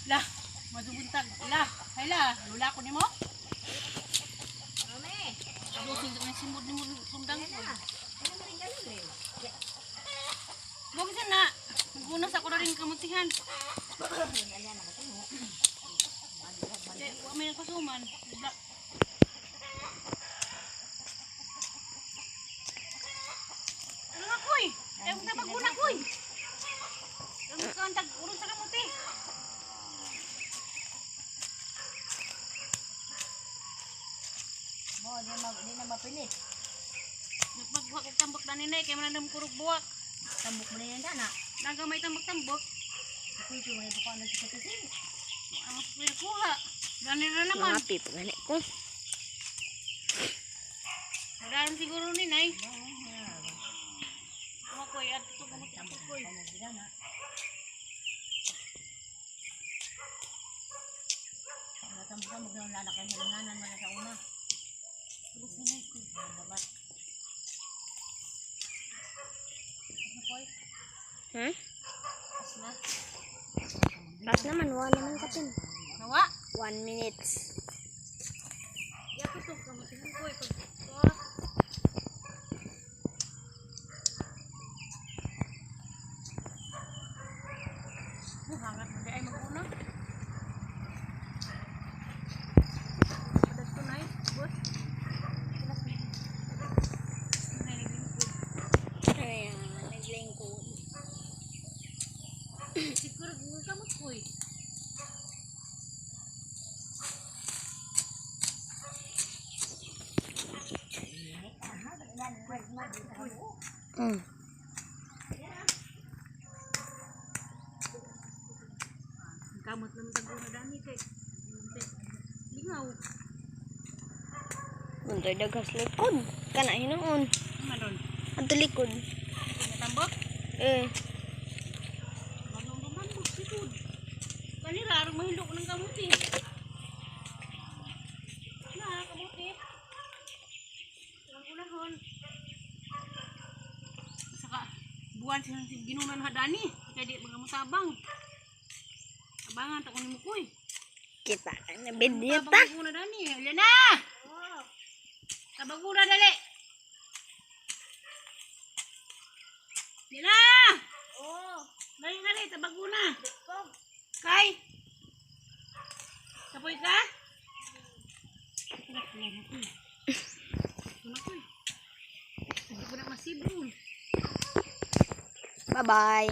Lah, mazubuntag. Lah, hayla, lula ko nimo. Mami. Kabusin sa mga simod nimo sundang ko. Ano mo rin ganun eh? Huwag sa na. Nagunas ako na rin kamutihan. Kaya, wa may nakasuman. Wala. Ano nga koy? Eh, huwag na maguna koy. Ano ka ang tag-urong sa kamuti? Mo, di na mapilit. Nagpagbuha kong tambok na ninay, kaya manandam kurog buwak. Tambok mo na yan dana. Naga may tambok-tambok. Kuy, may buka na sa tisin. Ang mas kuha. Gani na naman. Mga pipo gani ko. Wala siguro ni Nay. Ako koy, at ito kamuti ako koy. Natambok mo yung lalaki ng hilinganan mo na sa una. Tapos na Nay koy. Dapat. Ano koy? Hmm? As na. Last naman, wala naman kapin. Nawa. 1 minutes. Ya ko to kamuti koy pag ah. Oh, hangat mo di ay mag-una. Padat ko, Nay. Boss. Nay, naglingkod. Ayan, naglingkod. Siguro kamot koy. Ang kamot naman tag-una dani kay. Lingaw. Buntoy daghas likod. Kana hinuon. Ano ron? Adto likod. Natambok? Eh, Magandang sikod. Kanira, arang mahilo ko ng kamuti. Na, kamuti. Ang unahon. Saka, buwan siya ginunan hadani. Kaya di mga mutabang. Tabangan, takon ni Mukoy. Kita ka na video ta. Tabang na dani. Ayan na! Tabang na dali! Yan na! Oh, Dali, dali, tabang na. Kay! Kapoy ka? Wala na ko eh. Ito na ko eh. Hindi ko na masibol. Bye-bye.